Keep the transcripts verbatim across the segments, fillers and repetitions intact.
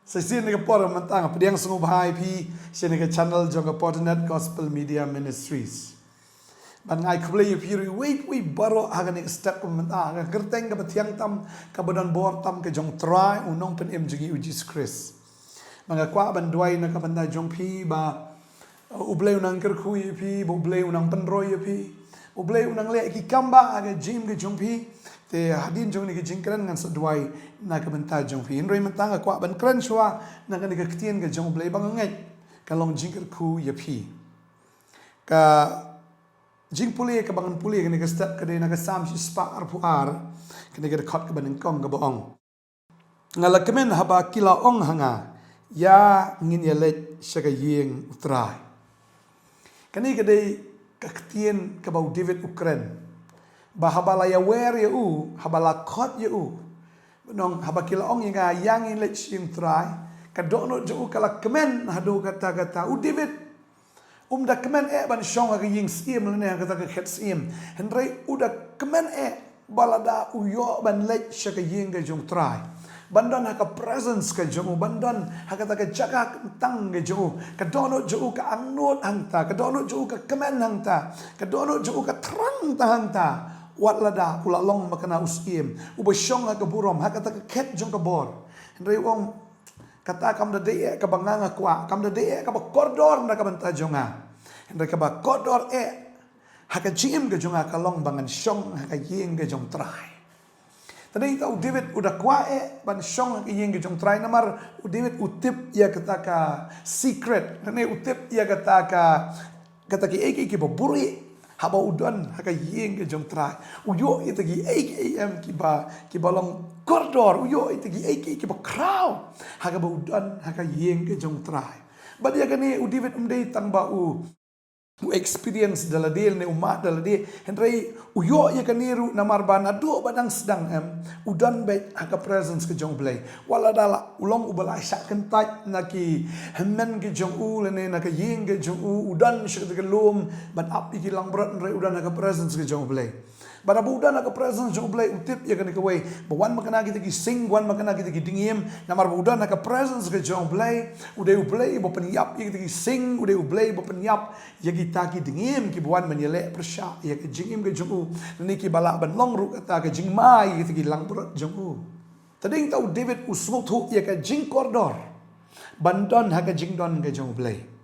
Sa shisien na ka por mynta nga pdiang sngewbha ïa phi sha kane ka channel jong ka Fortinet Gospel Media Ministries. Ban ai khublei ïa phi ruh iwei pa iwei baroh ha kane ka step ka mynta ha ka kyrteng kaba thiang tam, kaba don bor tam ka jong u Trai u Nongpynim jong ngi u Jisu Khrist. Ba nga kwah ban duwai na ka bynta jong phi ba U Blei u nang kyrkhu ïa phi, ba U Blei u nang pynroi ïa phi. U Blei u nang leh ki kam ba ha ka jingim ka jong phi. Te hadien jong kane ka jingkren ngan sa duwai na ka bynta jong phi. Hynrei mynta nga kwah ban kren shuwa na kane ka ktien ka jong U Blei ba nga ngeit ka long jingkyrkhu ïa phi. Ka jingpule kaba ngan pule kane ka step ka dei na ka Salm shispah arphew ar. Kane ka dkhot kaba nyngkong kaba ong, nga la kmen haba ki la ong ha nga, ïa ngin ïaleit sha ka ïing u Trai. Kane ka dei ka ktien kaba u David u kren. Ba haba la ïawer ïa u, haba la khot ïa u, ba ong haba ki la ong ïa nga, ïa ngin leit sha ïing u Trai, ka dohnud jong u ka la kmen haduh katta katta. U David um da kmen eh ban shong ha ka ïing syiem lane ha kata ka khet syiem. Hynrei u da kmen eh ba lada u ïoh ban leit sha ka ïing ka jong u Trai, ban don ha ka presence ka jong u, ban don ha kata ka jaka kyntang ka jong u, ka dohnud jong u ka angnud hangta, ka dohnud jong u ka kmen hangta, ka dohnud jong u ka thrang hangta hangta. Wat lada u la long ba kane u syiem uba shong ha ka burom ha kata ka khet jong ka bor. Hynrei u ong, kata kam da dei eh kaba nga nga kwah, kam da dei eh kaba kordor na ka bynta jong nga. Hynrei kaba kordor eh ha ka jingim ka jong nga ka long ba ngan shong ha ka ïing ka jong u Trai. Te dei ta u David u da kwah eh ban shong ha ka ïing ka jong u Trai namar u David u tip ïa kata ka secret, lane u tip ïa kata ka kata kiei kiei kiba buhrieh haba u don ha ka ïing ka jong u Trai. U ïoh ïa kita kiei kiei em kiba, kiba long kordor, u ïoh ïa kita kiei kiei kiba khraw ha kaba u don ha ka ïing ka jong u Trai. Bad ïa kane u David um dei tang ba u, u experience da lade lane u mad da lade, hynrei u ïoh ïa kane ruh namar ba naduh ba dang sdang em u don beit ha ka presence ka jong u Blei. Wat lada u long uba la shah kyntait na ki hynmen ki jong u lane na ka ïing ka jong u, u don sha kata ka lum ban ap ïa ki langbrot, hynrei u don ha ka presence ka jong u Blei. Bad haba u don ha ka presence jong u Blei u tip ïa kane kawei, ba wan ba kane kita ki sing, wan ba kane kita ki dngiem, namar ba u don ha ka presence ka jong u Blei. U dei u Blei ba pynïap ïa kita ki sing, u dei u Blei ba pynïap ïa kita ki dngiem kiba wan ban ïaleh pyrshah ïa ka jingim ka jong u, lane kiba lah ban long ruh kata ka jingma ïa kita ki langbrot jong u. Te dei ta u David u sngewthuh ïa ka jingkordor ban don ha ka jingdon ka jong u Blei.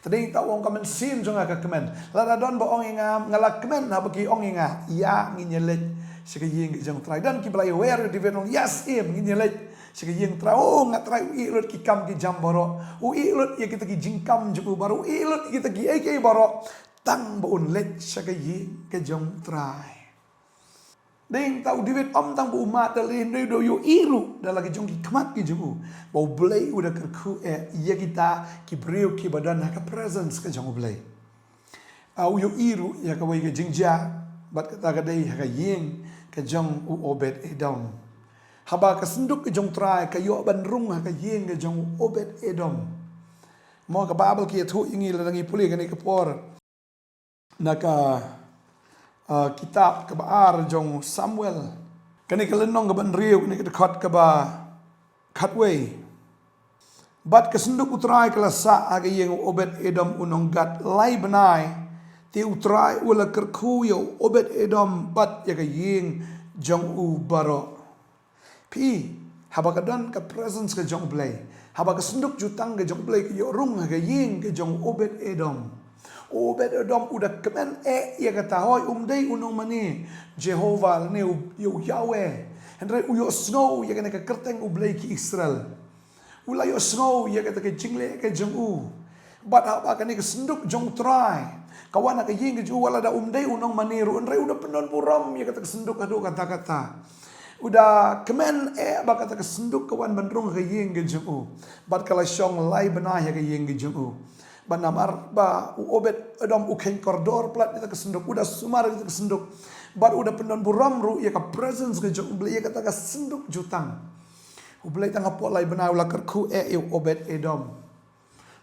Te dei ta u ong ka mynsiem jong nga ka kmen. Lada don ba ong ïa nga, nga la kmen haba ki ong ïa nga, ïa ngin ïaleit sha ka ïing ka jong u Trai. Don kiba la ïawer ïa u David, ong, ïa syiem ngin ïaleit sha ka ïing u Trai. Oh, nga Trai u ïeh lut ki kam ki jam baroh, u ïeh lut ïa kita ki jingkam jong u baroh, u ïeh lut ïa kita kiei kiei baroh, tang ba un leit sha ka ïing ka jong u Trai. Dei ta u David ym tang ba u mad da lade, hynrei u da ïohi ruh da la ki jong ki khmat ki jong u ba u Blei u da kyrkhu eh ïa kita ki briew kiba don ha ka presence ka jong u Blei. Ah, u ïohi ruh ïa kawei ka jingjia, bad kata ka dei ha ka ïing ka jong u Obed Edom. Haba ka synduk ka jong u Trai ka ïoh ban rung ha ka ïing ka jong u Obed Edom. Mo, ka Baibl ka ïathuh ïa ngi lada ngi pule kane ka por na ka, ah, kitab kaba ar jong u Samuel, kane ka lynnong kaba hynriew, kane ka dkhot kaba khatwei. Bad ka synduk u Trai ka la sah ha ka ïing u Obed Edom u nong Gat lai bnai. Te u Trai u la kyrkhu ïa u Obed Edom bad ïa ka ïing jong u baroh. Phi, haba ka don ka presence ka jong u Blei, haba ka synduk jutang ka jong u Blei ka ïoh rung ha ka ïing ka jong u Obed Edom, u Obed Edom u da kmen eh ïa kata, hooid um dei u nongmane Jehobah lane u, ïa u Yahweh. Hynrei u ïohsngew ïa kane ka kyrteng u Blei ki Israel. U la ïohsngew ïa kata ka jingleh ka jong u. Bad haba kane ka synduk jong u Trai ka wan ha ka ïing ka jong u, wat lada um dei u nongmane ruh, hynrei u da pyndon burom ïa kata ka synduk haduh katta katta. U da kmen eh ba kata ka synduk ka wan ban rung ha ka ïing ka jong u. Bad ka la shong lai bnai ha ka ïing ka jong u. Bad namar ba u Obed Edom u kheiñ kordor palat ïa kata ka synduk, u da sumar ïa kata ka synduk. Bad u da pyndon burom ruh ïa ka presence ka jong u Blei ïa kata ka synduk jutang. U Blei tang hapoh lai bnai u la kyrkhu eh ïa u Obed Edom.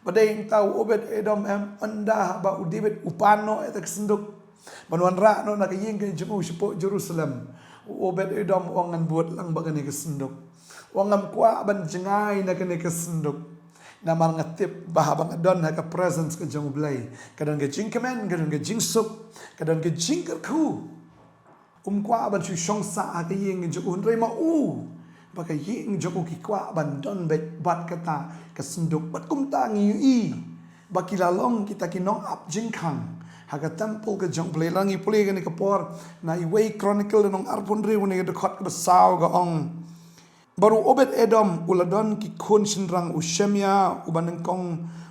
Ba dei ta u Obed Edom em, ynda ba u David u pan noh ïa kata ka synduk ban wanrah noh na ka ïing ka jong u shapoh Jerusalem, u Obed Edom u ong, ngan bud lang bad kane ka synduk. Ong ngam kwah ban jngai na kane ka synduk. Namar nga tip ba haba nga don ha ka presence ka jong U Blei, ka don ka jingkmen, ka don ka jingsuk, ka don ka jingkyrkhu. Um kwah ban shu shong sah ha ka ïing jong u, hynrei ma u, ba ka ïing jong u ki kwah ban don beit bad kata ka synduk. Bad kumta ngi ïohi ba ki la long kita ki nongap jingkhang ha ka temple ka jong U Blei. Lada ngi pule kane ka por na Iwei Chronicle lynnong arphew hynriew, kane ka dkhot kaba saw ka ong: Bad u Obed Edom u la don ki khun shynrang, u Shemia uba nyngkong,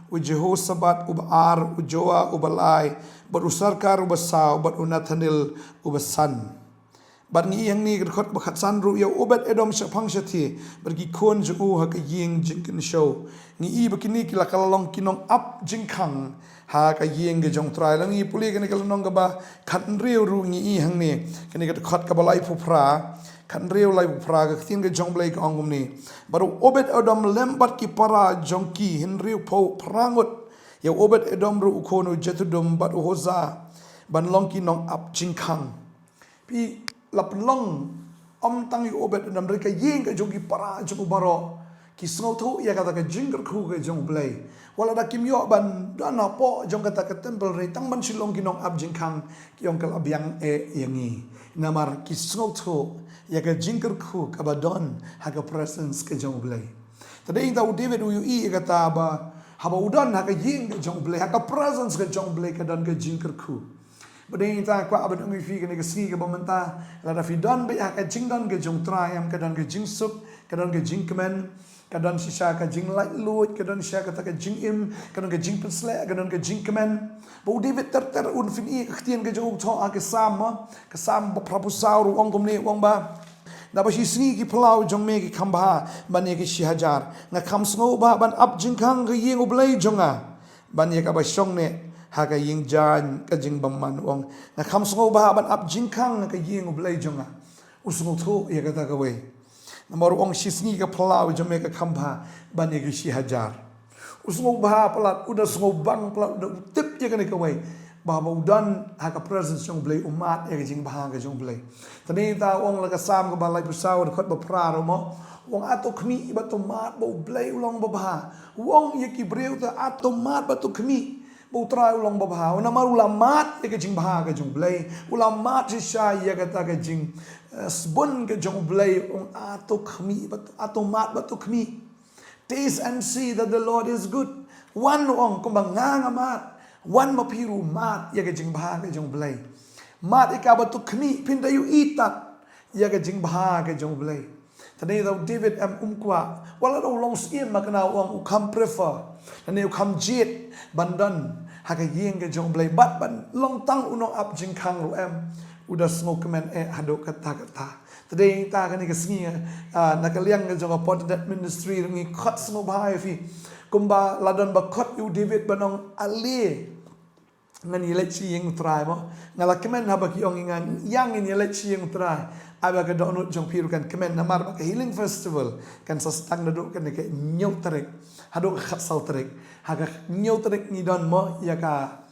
u Jehosabad uba ar, u Joa uba lai, bad u Sakar uba saw, bad u Nethanel uba san. Bad ngi ïohi hangne ka dkhot ba khatsan ruh, ïa u Obed Edom shaphang shathie bad ki khun jong u ha ka ïing jingkynshew. Ngi ïohi ba kine ki la ka la long ki nongap jingkhang ha ka ïing ka jong U Trai. Lada ngi pule kane ka lynnong kaba khathynriew ruh ngi ïohi hangne, kane ka dkhot kaba laiphew phra, khathynriew laiphew phra, ka ktien ka jong U Blei ka ong kumne: Bad u Obed Edom lem bad ki para jong ki, hynriewphew phra ngut. Ïa u Obed Edom ruh u khun u Jeduthun bad u Hosa ban long ki nongap jingkhang. Phi, la pynlong ym tang ïa u Obed Edom, hynrei ka ïing ka jong ki para jong u baroh ki sngewthuh ïa kata ka jingkyrkhu ka jong U Blei. Wat lada kim ïoh ban don hapoh jong kata ka temple, hynrei tang ban shu long ki nongap jingkhang, ki ong ka la biang eh ïa ngi. Namar ki sngewthuh ïa ka jingkyrkhu kaba don ha ka presence ka jong U Blei. Te dei nangta u David u ïohi ïa kata ba haba u don ha ka ïing ka jong U Blei, ha ka presence ka jong U Blei, ka don ka jingkyrkhu. Bad dei nangta kwah ban ong ïa phi kane ka sngi kaba mynta, lada phi don beit ha ka jingdon ka jong U Trai, em, ka don ka jingsuk, ka don ka jingkmen, ka don shisha ka jinglaitluid, ka don shisha kata ka jingim, ka don ka jingpynsleh, ka don ka jingkmen. Ba u David ter ter un phin ïohi ka ktien ka jong u thoh ha ka Salm, ka Salm ba phraphew saw ruh u ong kumne, u ong ba: Naba shi sngi ki phyllaw jong me ki kham bha ban ïa ki shi hajar. Nga kham sngewbha ban ap jingkhang ha ka ïing U Blei jong nga, ban ïa kaba shong neh ha ka ïing jaiñ ka jingbymman, u ong. Nga kham sngewbha ban ap jingkhang ha ka ïing U Blei jong nga. U sngewthuh ïa kata kawei. Namar u ong shi sngi ka phyllaw jong me ka kham bha ban ïa ki shi hajar. U sngewbha palat, u da sngewbang palat, u da u tip ïa kane kawei, ba haba u don ha ka presence jong U Blei u mad ïa ka jingbha ka jong U Blei. Te dei nangta u ong la ka Salm kaba laiphew saw, dkhot ba phra ruh mo, u ong: Ato khmih bad to mad ba U Blei u long babha. U ong ïa ki briew te: Ato mad bad to khmih ba U Trai u long babha. Namar u la mad ïa ka jingbha ka jong U Blei, u la mad shisha ïa kata ka jing, eh, sbun ka jong U Blei. U ong: Ato khmih bad, ato mad bad to khmih. Taste and see that the Lord is good. Wan, u ong, kumba nga nga mad, wan ma phi ruh mad ïa ka jingbha ka jong U Blei. Mad ïa ka bad to khmih, phin da ïohi tad ïa ka jingbha ka jong U Blei. Te dei nangta u David em um kwah, wat lada u long syiem ma kane, u ong u kham prefer, lane u kham jied ban don ha ka ïing ka jong U Blei, bad ban long tang u nongap jingkhang ruh em u da sngewkmen eh haduh katta katta. Te dei nangta kane ka sngi, ah, na ka liang ka jong ka Portinet Ministry ruh ngi khot sngewbha ïa phi. Kumba la don ba khot ïa u David ban ong: Ale ngan ïaleit sha ïing U Trai mo. Nga la kmen haba ki ong ïa nga, ïa ngin ïaleit sha ïing U Trai. Ai ba ka dohnud jong phi ruh kan kmen, namar ba ka Healing Festival kan sa sdang naduh kane ka hynñiew tarik haduh ka khatsaw tarik. Ha ka hynñiew tarik ngi don mo ïa ka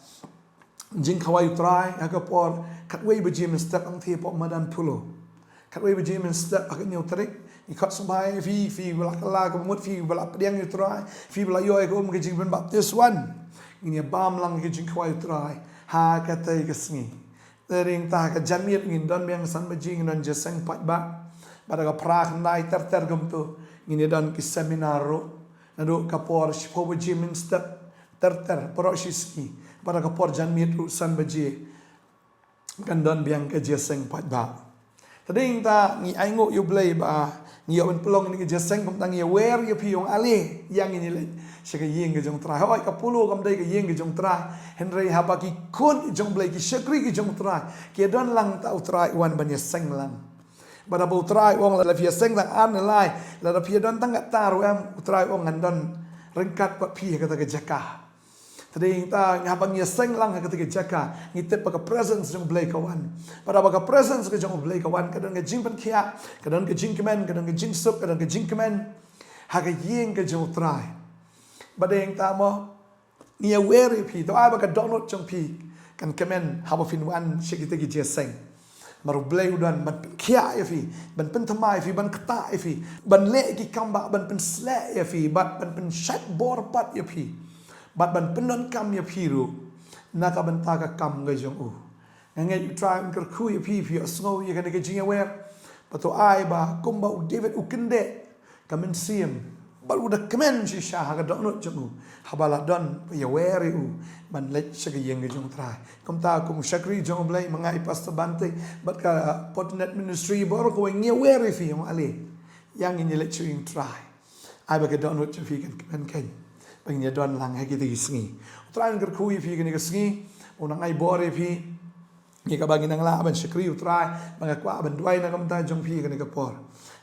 jingkhawai U Trai ha ka por khatwei baje mynstep hangtei hapoh madan Polo. Khatwei baje mynstep ha ka hynñiew tarik. Ngi khot sngewbha ïa phi, phi ba la kylla ka mut, phi ba la pdiang ïa U Trai, phi ba la ïoh ïa ka um ka jingpynbaptis, wan ngin ïa bam lang ïa ka jingkhawai U Trai ha katei ka sngi. Te dei nangta ha ka janmiet ngin don biang san baje, ngin don jingïaseng paidbah. Bad ha ka phra khyndai ter ter kumto ngin ïa don ki seminar ruh. Naduh ka por shiphew baje mynstep ter ter baroh shi sngi. Bad ha ka por janmiet ruh san baje kan don biang ka jingïaseng paidbah. Te dei nangta ngi ainguh ïa U Blei ba ngi ïoh ban pynlong ïa ka jingïaseng, kumta ngi ïawer ïa phi, ong ale ïa ngin ïaleit sha ka ïing ka jong U Trai. Hooid, ka Polo kam dei ka ïing ka jong U Trai, hynrei haba ki khun ki jong U Blei, ki shakri ki jong U Trai ki ïa don lang, te U Trai u wan ban ïaseng lang. Bad haba U Trai u ong lada phi ïaseng tang ar ne lai, lada phi ïa don tang katta ruh em, U Trai u ong ngan don ryngkat bad phi ha kata ka jaka. Te dei nangta haba ngi ïaseng lang ha kata ka jaka, ngi tip ba ka presence jong U Blei ka wan. Bad haba ka presence ka jong U Blei ka wan, ka don ka jingpynkhiah, ka don ka jingkmen, ka don ka jingsuk, ka don ka jingkmen ha ka ïing ka jong U Trai. Bad dei nangta mo, ngi ïawer ïa phi, to ai ba ka dohnud jong phi kan kmen haba phin wan sha kita ki jingïaseng. Namar U Blei u don ban pynkhiah ïa phi, ban pynthymmai ïa phi, ban ktah ïa phi, ban leh ki kam bah, ban pynsleh ïa phi, bad ban pynshait bor pat ïa phi, bad ban pyndonkam ïa phi ruh na ka bynta ka kam ka jong u. Nga ngeit U Trai un kyrkhu ïa phi, phi ïohsngew ïa kane ka jingïawer. Bad to ai ba kumba u David u kyndit ka mynsiem, bad u da kmen shisha ha ka dohnud jong u, haba la don ba ïawer ïa u ban leit sha ka ïing ka jong U Trai. Kumta kum u shakri jong U Blei, ma nga i Pastor Bante bad ka Potnet Ministry baroh kawei ngi ïawer ïa phi, ong ale, ïa ngin ïaleit sha ïing U Trai. Ai ba ka dohnud jong phi kan kmen keiñ, ba ngin ïadon lang ha kita ki sngi. U Trai un kyrkhu ïa phi kane ka sngi, un nang ai bor ïa phi ïa kaba ngin nang lah ban shakri U Trai, ba nga kwah ban duwai na ka bynta jong phi kane ka por.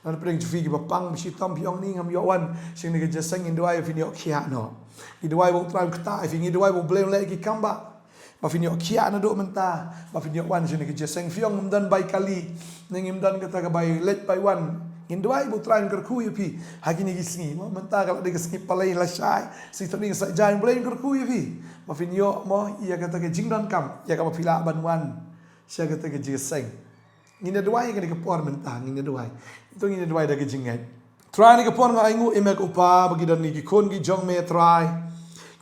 Ngan pdiang jong phi kiba pang shitom, phi ong ni ngam ïoh wan sha kane ka jingïaseng, ngin duwai phin ïoh khiah noh. Ngi duwai ba U Trai un ktah ïa phi, ngi duwai ba U Blei un leh ki kam bah, ba phin ïoh khiah naduh mynta, ba phin ïoh wan sha kane ka jingïaseng. Phi ong ngim don bai kali, ne ngim don kata ka bai leit bai wan. Ngin duwai ba U Trai un kyrkhu ïa phi ha kine ki sngi. Mo, mynta ka la dei ka sngi Palei lashai, sngi Thohdieng Saitjaiñ, U Blei un kyrkhu ïa phi ba phin ïoh mo ïa kata ka jingdonkam, ïa kaba phi lah ban wan sha kata ka jingïaseng. Ngin ïa duwai ïa kane ka por mynta, ngin ïa duwai. To ngin ïa duwai da ka jingngeit. Trai, kane ka por nga ainguh ïa me ko Pa ba ki don ki khun ki jong me Trai,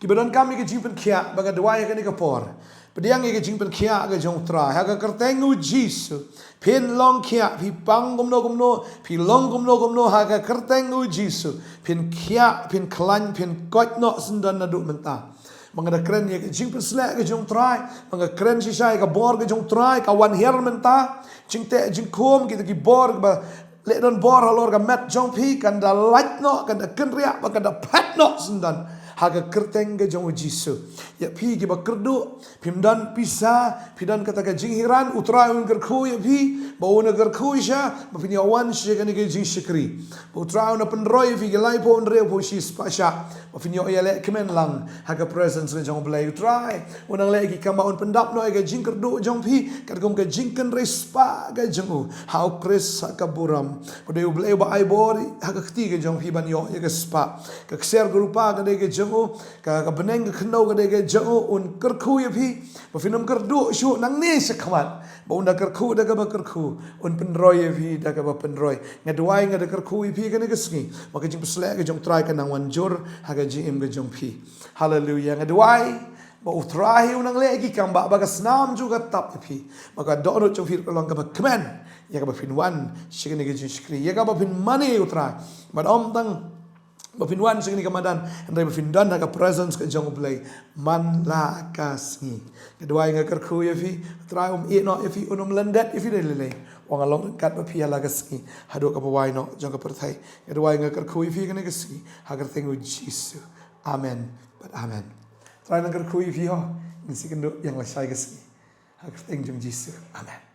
kiba donkam ïa ka jingpynkhiah, ba nga duwai ïa kane ka por. Pdiang ïa ka jingpynkhiah ka jong U Trai ha ka kyrteng U Jisu. Phin long khiah, phi pang kumno kumno, phi long kumno kumno, ha ka kyrteng U Jisu. Phin khiah, phin khlaiñ, phin koit noh syndon naduh mynta. Ba nga da kren ïa ka jingpynshlur ka jong U Trai, ba nga kren shisha ïa ka bor ka jong U Trai ka wan hiar mynta. Jingteh jingkhum, kita ki bor ba leh don bor halor ka met jong phi, kan da lait noh, kan da kynriah, ba kan da phet noh syndon ha ka kyrteng ka jong U Jisu. Ïa phi kiba kyrduh, phim don pisa, phi don kata ka jinghiar, U Trai un kyrkhu ïa phi, ba un kyrkhu shisha ba phin ïoh wan sha kane ka jingshakri. Ba U Trai un pynroi ïa phi ki laiphew, hynriewphew, shispah shah, ba phin ïoh ïaleh kmen lang ha ka presence ka jong U Blei. U Trai un nang leh ki kam ba un pyndap noh ïa ka jingkyrduh jong phi katkum ka jingkynriah spah ka jong u ha U Khrist ha ka burom. Ba dei U Blei uba ai bor ha ka kti ka jong phi ban ïoh ïa ka spah. Ka ksiar ka rupa ka dei ka jong u, ka, ka bneng ka khyndew ka dei ka jong u. Un kyrkhu ïa phi ba phin ym kyrduh shuh nangne shakhmat, ba un da kyrkhu da kaba kyrkhu, un pynroi ïa phi da kaba pynroi. Nga duwai, nga da kyrkhu ïa phi kane ka sngi, ba ka jingpynshlur ka jong U Trai kan nang wan jur ha ka jingim ka jong phi. Haleluia. Nga duwai ba U Trai un nang leh ki kam ba, ba ka snam jong u ka tap ïa phi, ba ka dohnud jong phi ka long kaba kmen, ïa kaba phin wan sha kane ka jingshakri, ïa kaba phin mane ïa U Trai. Bad ym tang ba phin wan sha kane ka madan, hynrei ba phin don ha ka presence ka jong U Blei man la ka sngi. Nga duwai, nga kyrkhu ïa phi, U Trai um ïehnoh ïa phi, un ym lyndet ïa phi da lei lei. Wan long ryngkat bad phi ha la ka sngi haduh ka pyrthei noh jong ka pyrthei. Nga duwai, nga kyrkhu ïa phi kane ka sngi ha ka kyrteng U Jisu. Amen bad amen. U Trai un kyrkhu ïa phi ho. Ngin sa ïakynduh biang lashai ka sngi ha ka kyrteng jong U Jisu. Amen.